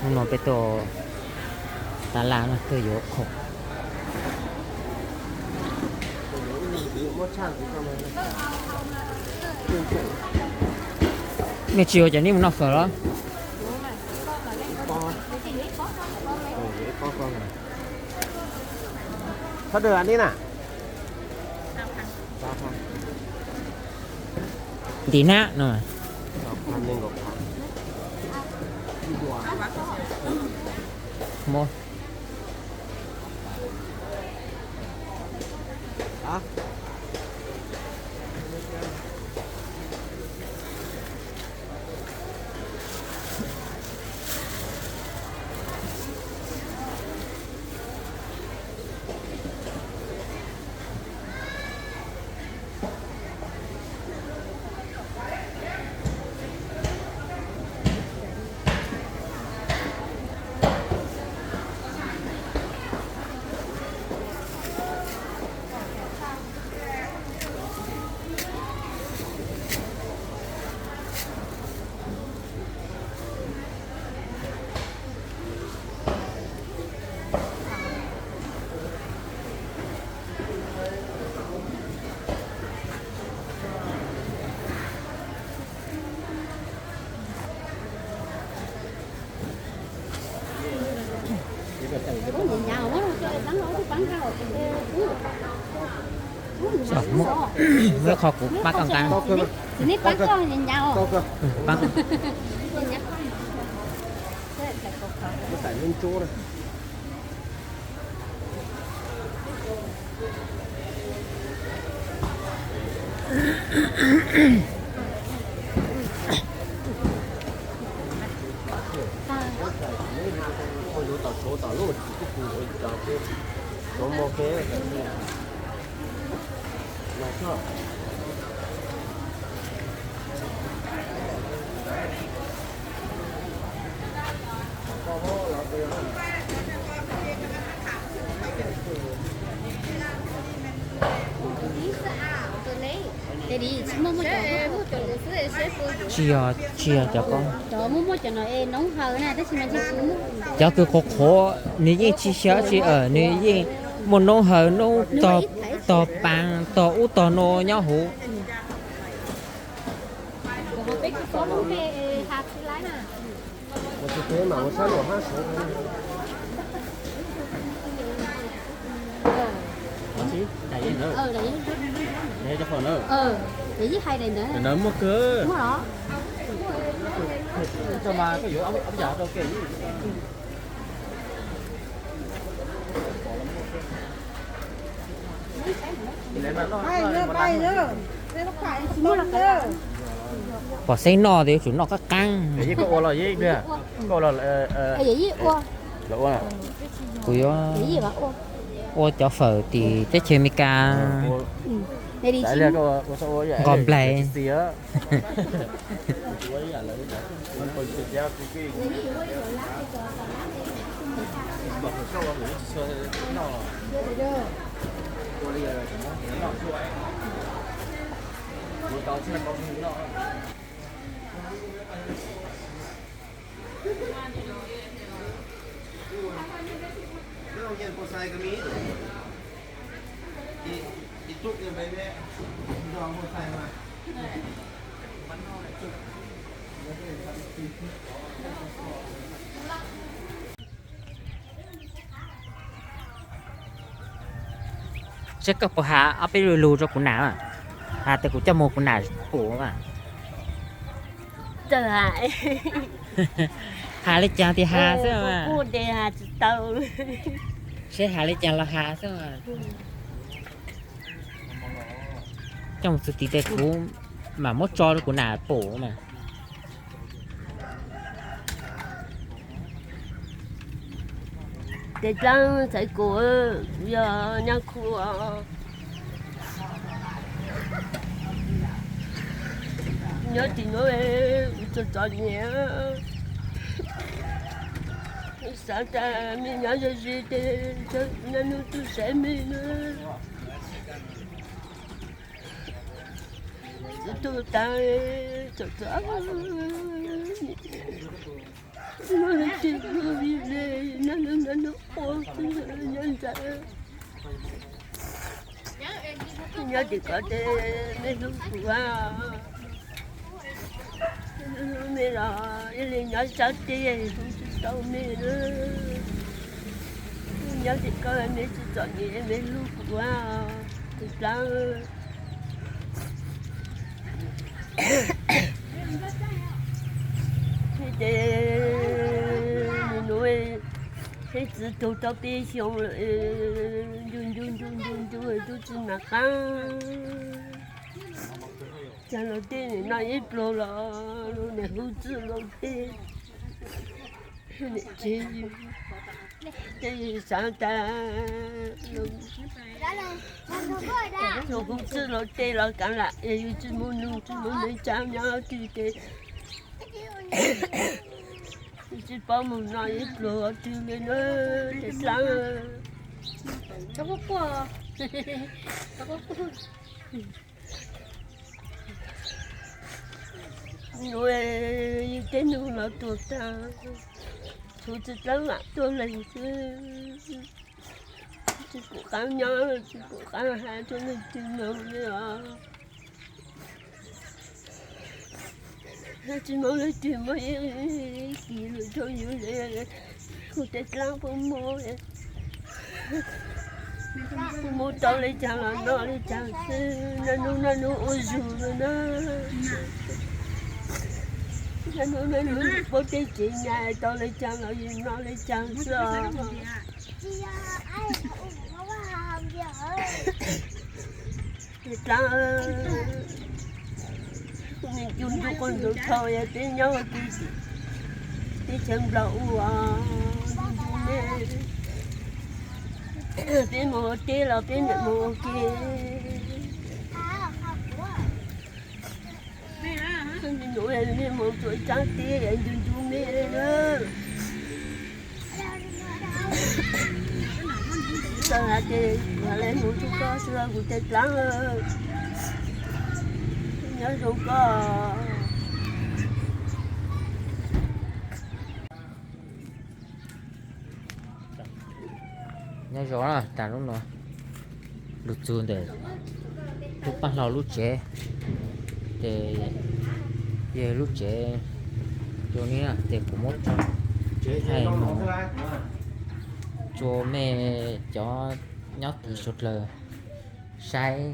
Hnub no peb tuaj tab laj no tuaj yuav khoom. Nej tsis yuav ces nej mus noj fawm los? Thab dwm ni na. Ntim nab no. Muab qhov kuv pab koj nqa. Tsis yog, tsis yog cov ko. Cov kws qhuav qhuav nws yeej tsis xyaw tsi, nws yeej muaj noob haws noob tog, tog paav tog ub tog no nyob huv. Muaj kawg. Pom xeeb noj ces yuav tsum noj qab qab. Kuv yuav ua cov fawm tim teb chaws Amelikas nqos nplaig. Seb koj puas has ob peb lus lus rau kuv nam, has tias kuv coj mus kuv nam pum mas. Has li cas tias has xwb mas. Seb has li cas los has xwb mas. Coj mus txug tim tes kuv mam muab tso rau kuv nam pum mas. Tes dlaab xaiv kuv, yog nyaj khu nyob tim nuav txom txom nyem, xaav tas mej nyob zoo zoo tes naj nub tub saib mej na. tuag tas, txom txom, no le twg hlub li ne, nag hnub nag hnub quaj xwb nyob ntawd. Nyob tim ko ces mej hlub kuv, hlub mej los ib leeg nyob sab teb hlub tsis tau mej na. Nyob tim ko mej tsis txom nyem mej hlub kuv, tus dlaab. Ces nws nuav, nws txiv tuag tau peb xyoos lawm, ncu ncu ncu ncu ncu tub tsi mam qaab. Caag los tej nim no ib pluag los lug nim hu txwj laug tej, nim tsev, tej xaav tas lug hu txwj laug tej los kaav lam es yug tsis muaj nug tsis muaj neeg tsaam nyob twg ces yug tsis paub moog noj ib pluag twg le na, ces dlaab. Nuav yug tej nug los tuag tag, tshuav txiv dlaab mam tuag leeg xwb. Tsis pum qaab nyob tsis pum qaab has rua leej twg moog li os. Tsis moog leej twg moog ib kis lug rua yug le, kuv tej dlaab puab moog. Kuv moog tau le caag los noj le caag xwb, naj nub naj nub ua zug le na. Naj nub naj nub puab tej tsev nyaj tau le caag los yug noj le caag xwb os. Dlaab, kuv nim cu ncu quas ntug thaum yog peb nyob ua ke teb chaws Nplog ua, peb moog ua teb los peb nim moog ua ke. Mej moog txug tsaab teb ncu ncu mej le na. Txawm has tas kuv has le moog rua koj xwb kuv tej dlaab, nyob zoo koj. Nyob zoo na, tas lub nuav lug txug ntawm lub paab hlau lub tsev, ces yog lub tsev rua neb, ces kuv muab tso thaij moog rua mej cov nyob tid suav dlawg saib.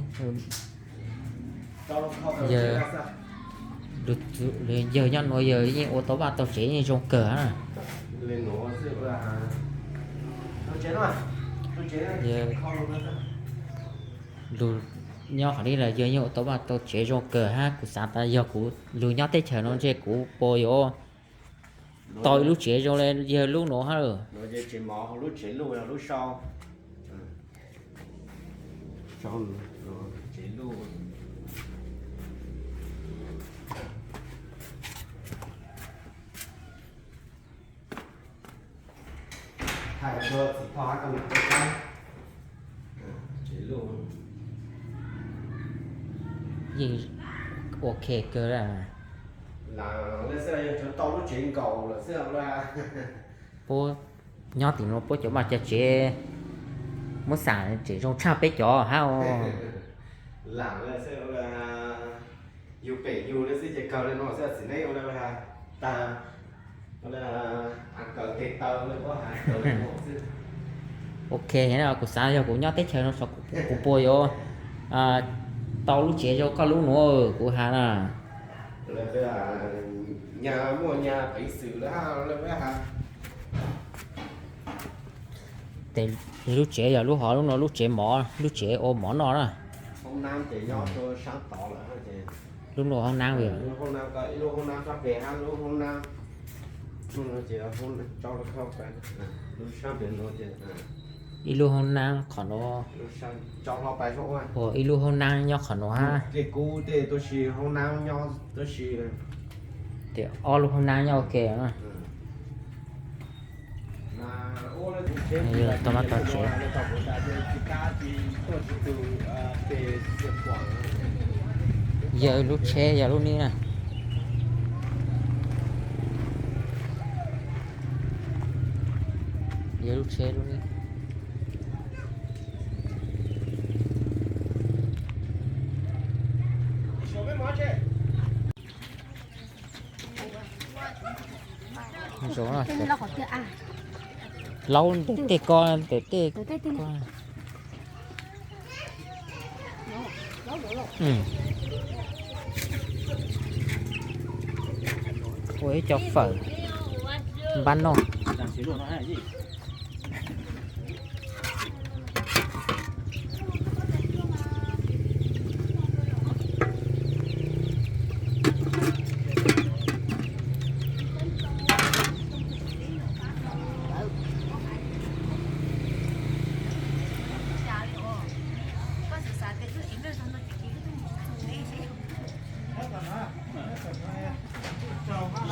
Yawg, yawg nyob nuav yawg yeej ua tau vaj tau tsev yeej zoo kawg na. Lug nyob qhov no los yawg yeej ua tau vaj tau tsev zoo kawg hab, kuv xav tas yog kuv lug nyob teb chaws no ntshe kuv puas yuav tau ib lub tsev zoo le yawg lub nuav hab. Yeej ok kawg. Puab nyob tim nuav puab cov vaj cov tsev muab xam tseem zoo tshaj peb cov hab. Yug pem yug le xwb ces kawg le nuav xwb txiv neej ua le has tag. Ok, kuv xav yog kuv nyob teb chaws no kuv puas yuav tau lub tsev zoo koj lub nuav kuv has na. Nyaj muaj nyaj peev xwm lawm hab le has. Tes lub tsev yog lub hov lub nuav lub tsev mov lub tsev ua mov noj na. Lub nuav hoob naab, ib lub hoob naab qhov nuav, ib lub hoob naab nyob qhov nuav hab. Tes ob lub hoob naab nyob ua ke na. Yog tau mab tau tsev. Yawg lub tsheb yog lub nib na. Yawg lub tsheb lub nib. Laub ntes tej ko, ntes tej ko. Ua ib co fawm npab noj.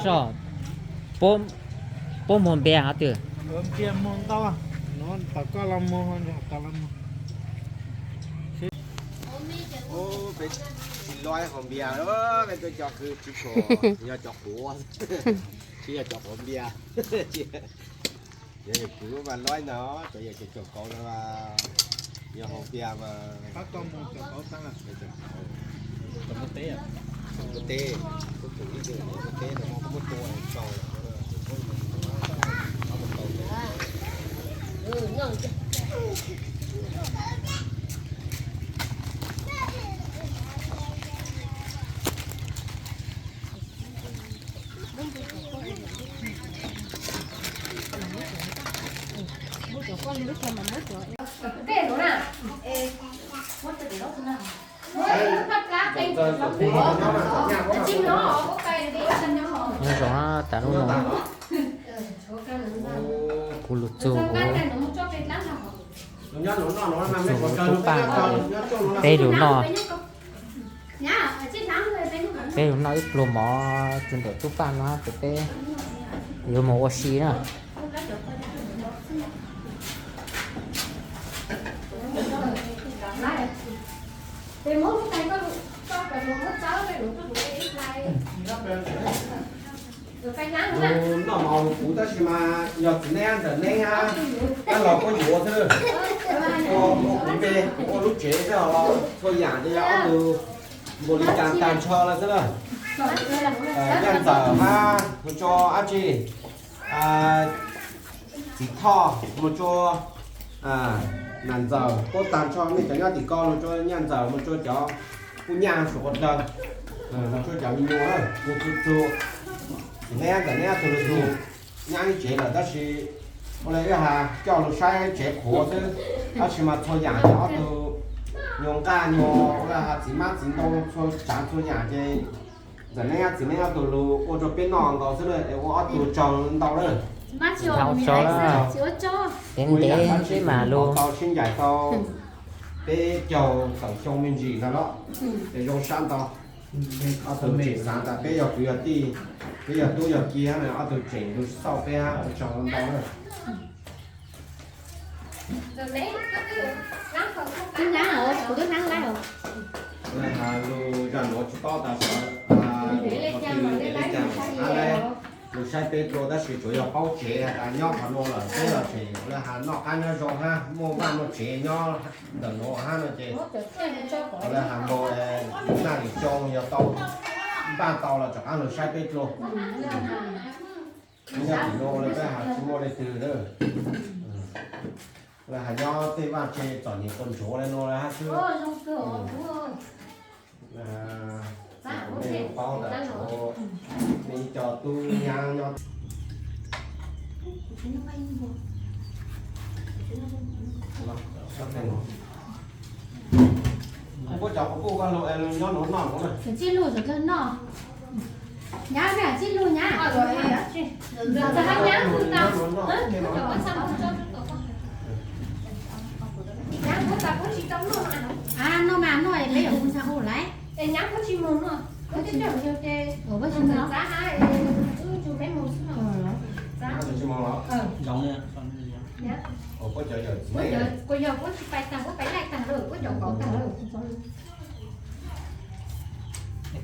Soj, puab muag npias hov twg? Peb tsis loib haus npias, peb tuaj cov kwv tsis tshua, yog cov quav, tsis yog cov quav npias. Yog kwv mas loib ntag, cov yawm cov caum kauv no mas yog haus npias mas muaj teb, muaj teb, muaj teb no muaj tua tau. Nyob zoo tas hnub no kuv lug txug kuv txug tub Paj no, peb lug noj, peb lug noj ib pluag mov txug ntawm tub Paj no ces peb yuav mus ua si na. Lug noj mov lug kuv tab sis mas yog txiv neeb ntxawm neeb hab dab laug puab yuav xwb. Ua kuv npe, ua lub tsev xwb os, txhua yam ces yog ob tug npaum li cas tag nrho lawm xwb na. Nyaj ntxawm hab mus rua dab tsi, txiv thoj mus rua nam ntxawm, puab tag nrho mej cov nyob tim ko mus rua nyaj ntxawm, mus rua cov kuj nyaj suav ua dlawg, mus rua cov me nyuam, mus txug txug, txiv neeb ntxawm neeb tug lug txug nyab ib tsev lawm tab sis ua le wb has coj lug saib tsev qhuav xwb, tab sis mas txhua yam ces ob tug nyuas nqaj nyuas ua le has txiv hmab txiv ntoo txhua tsav txhua yam ces ntxawm neeb txiv neeb ob tug lug ua rua peb noj nkaus xwb na, es ua ob tug tsaug ntau lawm. Ntev ntev peb mam lug tau sib ncaim tau peb caug tawm xyoo me ntsis no los, es zoo sab ntau. Ob tug tseem xav tas peb yog kwv yog tij, peb yog tub yog ki hab na, ob tug tseem lug xauj peb hab ua tsaug ntau na. Lub zag nuav tsis paub tas sawv, lub saib peb dlua tab sis tsuav yog paub tsev has tas nyob qhov nuav lawm peb los tseem ua le has noj qab nyob zoo hab muaj vaj muaj tsev nyob ntawm nuav hab no ces ua le has nkaus naj yim xyoo yog tau npaj tau los rov qab lug saib peb dlua. Nyob tim nuav ua le peb has tsis muaj leej twg lawm. Ua le has nyob tej vaj tse txom nyem quas ntsuav le nuav le hab xwb. Mej paub tas mej ib co tub nyab nyob puab cov quas puj koj lug es lug nyob nuav noj nuav na. Tsis lug, tsis lug nyab, tsis lug nyab. Nyab puab tas puab tsis tau noj. A, noj mas noj es peb yuav hu txha hu lawm. Es nyab puab tsis moog noj, puab tib tug yug ces puab tsis moog. Tsis moog los? Kuv yog puab tsis pais tag, puab pais laij tag lawm, puab caum kauv tag lawm.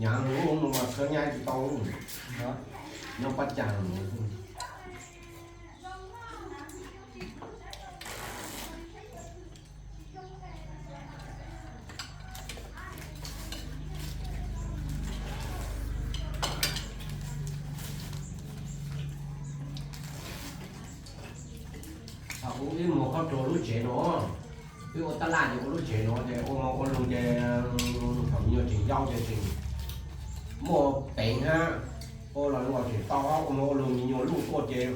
Nyav no mas khawb nyab tsis tau, nyob pab cas no. Thaum ub wb mus qhov rua lub tsev no, wb ua tab laj ces ua lub tsev no ces ua hmo ua lug ces thaum me nyuam tseem yau ces tseem muaj peev hab, ua los tseem tau ua hmo ua lug me nyuam luj tuaj ces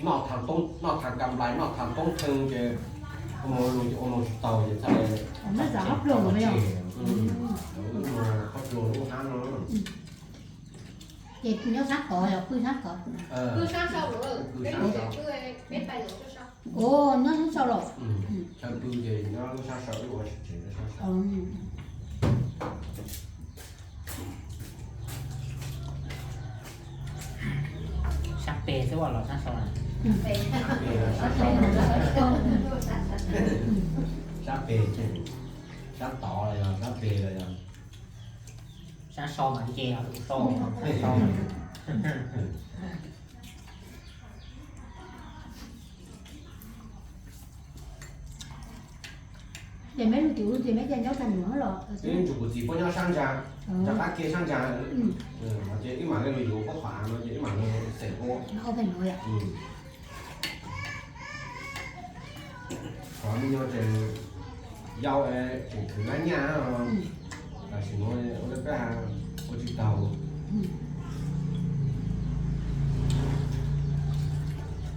noj thav kas nplais noj thav toob theej ces ua hmo ua lug ces ua hmo tsis tau ces txhaj le qhov rua lub hab no. Ces nyob sab tod los pw sab tod? Pw sab saum los? Ua nyob sab saum los? Chaw pw ces nyob lub sab saum, wb ua tsev sab saum. Sab peg xwb los sab saud? Sab peg, sab tod los yog sab peg los yog? Sab so mas nce so. Ces meb lug tim ub ces meb ca nyob tag nrho los? Ntsuag kuv txiv puab nyob sab ntsa, ntsa qab ke sab ntsa, ces wb mam le lug yuav puab qhov av no ces wb mam le xeem puab. Qhov me nyuam tseem yau es tseem khwv lab nyaj, tam sim no ua le peb ua tsis taus.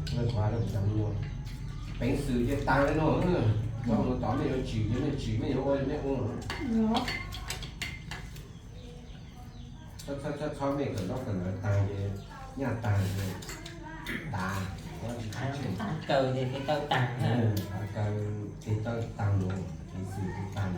Kuv has rau kuv cov me nyuam, peev xwm ces taag le no, txhob mus tod mej yuav tsim ces mej tsim, mej yuav ua ces mej ua. Txhob, txhob mej kawm ntaub kawm ntawv taag ces nyaj taag ces tas, kaw ces tes taw taag, kaw tes taw taag los, peev xwm ces taag.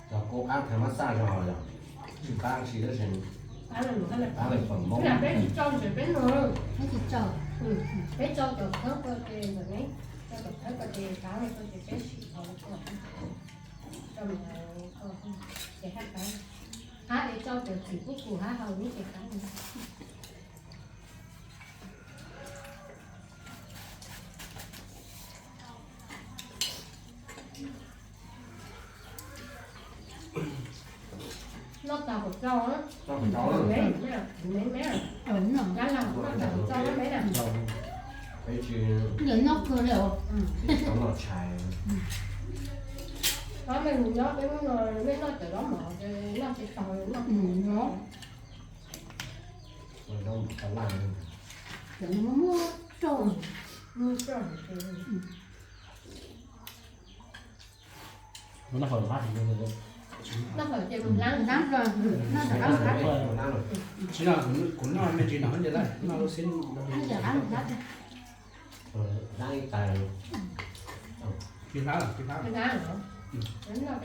Cov kuv qab thaij mab xaj zog yog tsis qab tsi tab sis qab le fam Moob, peb tsis tso ntawm peb no, peb tsis tso, peb tso cov khawb ko ces ntawm ne, tso cov khawb ko ces qab le ko ces peb sim tau, tso mus ces hab qab, hab es tso cov txim kuj kum hab hau nub ces qab. Noj tag kuv tso, me me, dab laug noj tag kuv tso me na. Noj kawg li os. Ob me nus nyob peb lub no, mej noj cov zaub mov ces noj tsis taus, noj nyob. Cov no muaj roj, muaj roj. Noj fawm ces mus dlaab, dlaab, noj fawm, tsis noj, kuv noj me ntsis no ces noj lub xib dlaab, dlaab ib tais, dlaab, dlaab, dlaab. Noj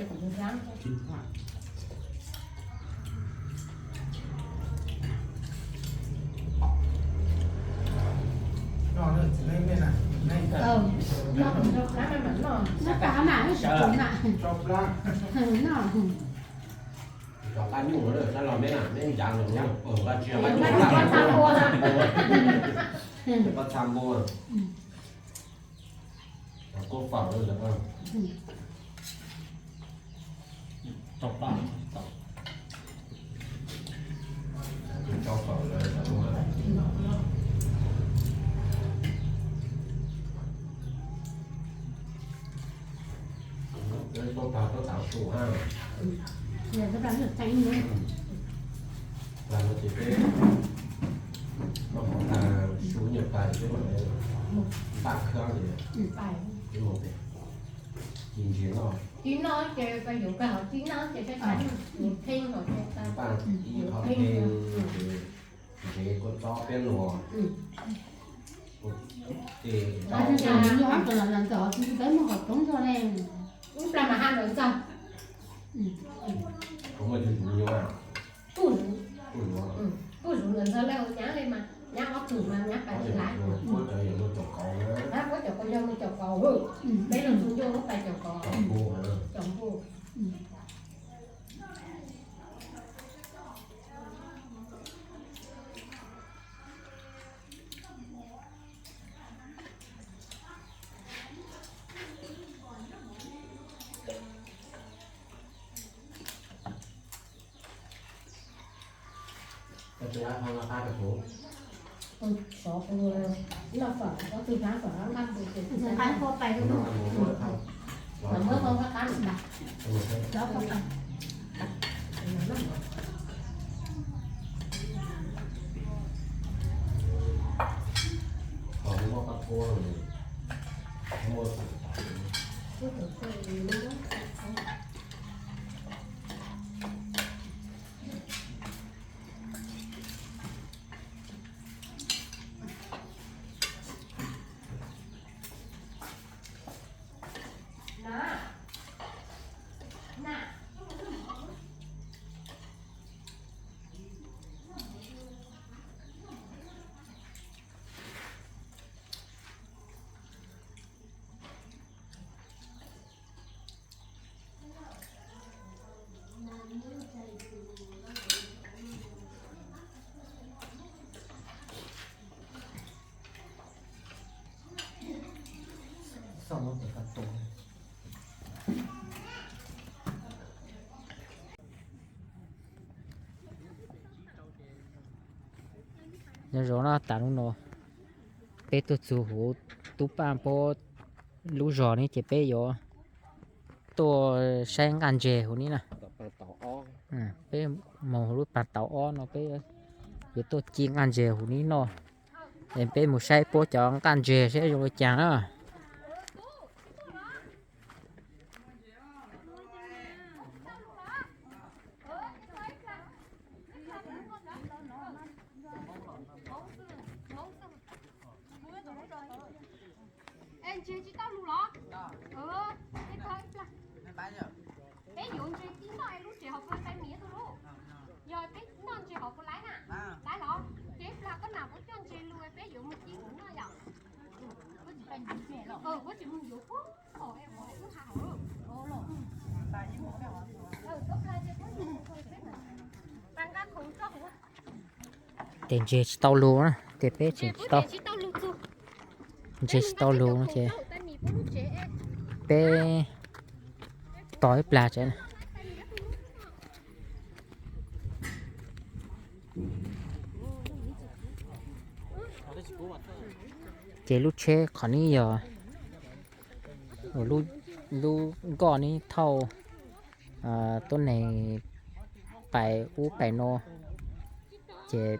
tas mas wb tsis tau na. Cov qab nyuj sab los meb na, meb ncav los, nqa tsia, nqa tsia, nqa txha npua. Kuj fawm lawm. Kuj tso fawm lawm. Peb tuaj plag tuaj tav su hab. Plag no ces peb tuaj plag su nyuam plag ces peb mam li npaj khab ces peb mus pem. Ci ntsia noj. Ci noj ces yuav kawg hov ci noj ces peb pheej hov ces npaj ib qho pheej ces ntsev kua txob peb luas, kua Tus xyov nws yog hab tus los ntxawm, tus peb muaj qhov roob zog ne. Ub, plag mas hab ntawd ntxawg. Kuj zuv, kuj zuv ntawm ntxawg le nyab le mas nyab ob tug mas nyab pais tsis laiv. Puab cov yog mus caum kauv, peb los tus ncuaj muab pais caum kauv, caum npuj. Nyob zoo na, tas lub no peb tuaj txug huv Tub Paj Npab lub zos ne, ces peb yuav tuaj saib nqaj ntseg huv ni na. Peb moog huv lub paag tauv ob no peb yuav tuaj ci nqaj ntseg huv ni noj. Es peb mus saib puab cov nqaj ntseg saib zoo le caag na. Es ntseg tsis tau lug los? Peb yuav ntseg tib noj es lub tsev hauv puas tau miv tus lub? Yog peb noj ntseg hauv puas laib na? Laib los? Ces plag koj nam puas coj ntseg lug peb yuav mus ci huv noj yom? Puab tsis mus yuav puab. Tes ntseg tsis tau lug na, tes peb tseem tsis tau, ntseg tsis tau lug no ces peb tos ib plag tsev na. Ces lub tsheb qhov neb yog lub nkoj neb thauj tuab neeg pais ub pais no, ces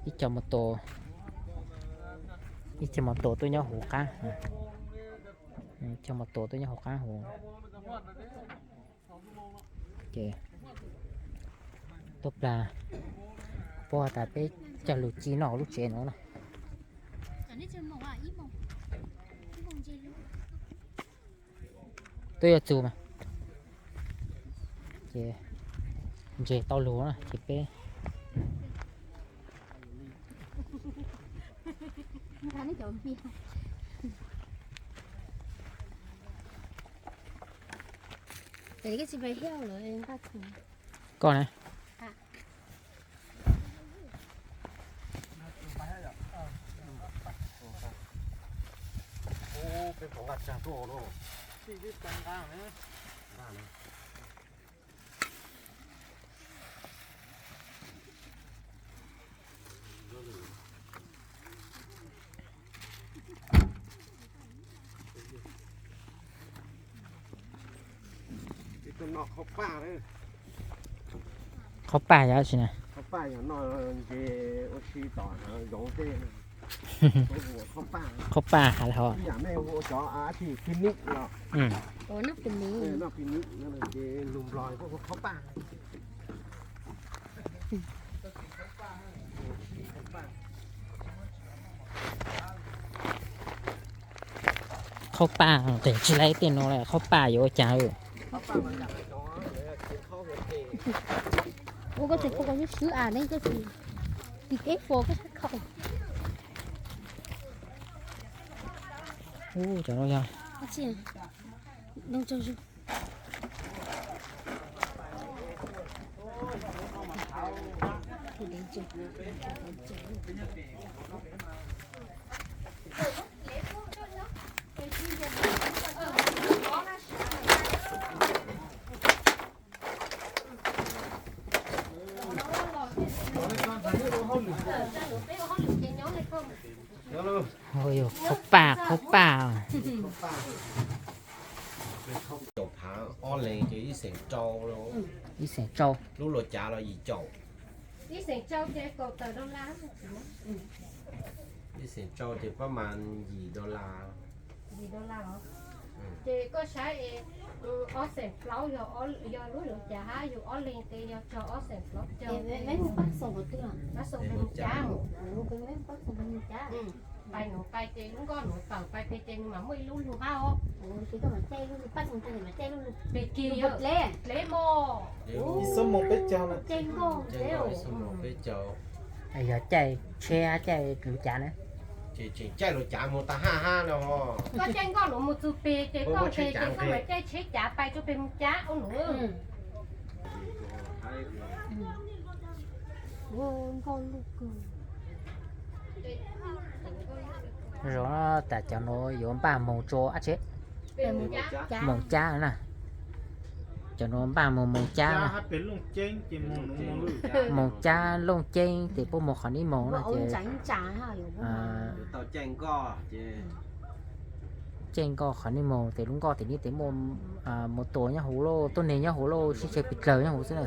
ib co mus tos, ib co mus tos tuaj nyob huv qaab, ib co mus tos tuaj nyob huv qaab huv. Ces tuaj plag, puab has tas peb coj lug ci noj lub tsev no na. Tuaj yuav txug mas, ces ntseg tau lug na ces peb Koj ne? Qhov paj yog tsi na? Qhov paj yog noj ntses ua si tom zoov tej. Qhov paj has le hov. Noj piniv, noj piniv no ces lug Nplog hu qhov paj. Qhaub paj, tseem tsis laib tej no li, qhaub paj yuav ua cas? Ua koj tseem pom koj xwb xwb as, nej koj tsis, tsis teb fo koj sab khau. Ub, cov no yog Qhaub paj, qhaub paj. Caum phav ob leeg ces ib xeem rau, ib xeem rau, lub luas cav los yim caum. Ib xeem rau ces pab mas yim dollar. Ces koj saib, ob xeem plaub yog lub luas cav hab yus ob leeg ces yog txog ob xeem plaub caug. Pab xoo pem mus cav, pais nuav pais ces lub nkoj nuav tawm pais pem ces nws mam muaj ib lub lug hab os. Pem kiag dleb mog. Ib xuab moos peb caug. Yog caij tsheb hab caij luas cav na? Ces tseem caij luas cav mus tag hab hab no. Koj caij nkoj nuav mus txug pem ces koj nqes ces koj mam caij tsheb cav pais rua pem mus cav ua nuav. Zoo tas cov nuav yuav npaj moog rua dab tsi? Moog cab na. Cov nuav npaj moog moog cab na. Moog cab Looj Ceeb tes puab moog qhov nib moog na ces caij nkoj qhov nib moog tes lub nkoj tim nib tes muaj mus tua nyob huv lauj, tuab neeg nyob huv lauj, sib tseg pes dlawg nyob huv xwb na.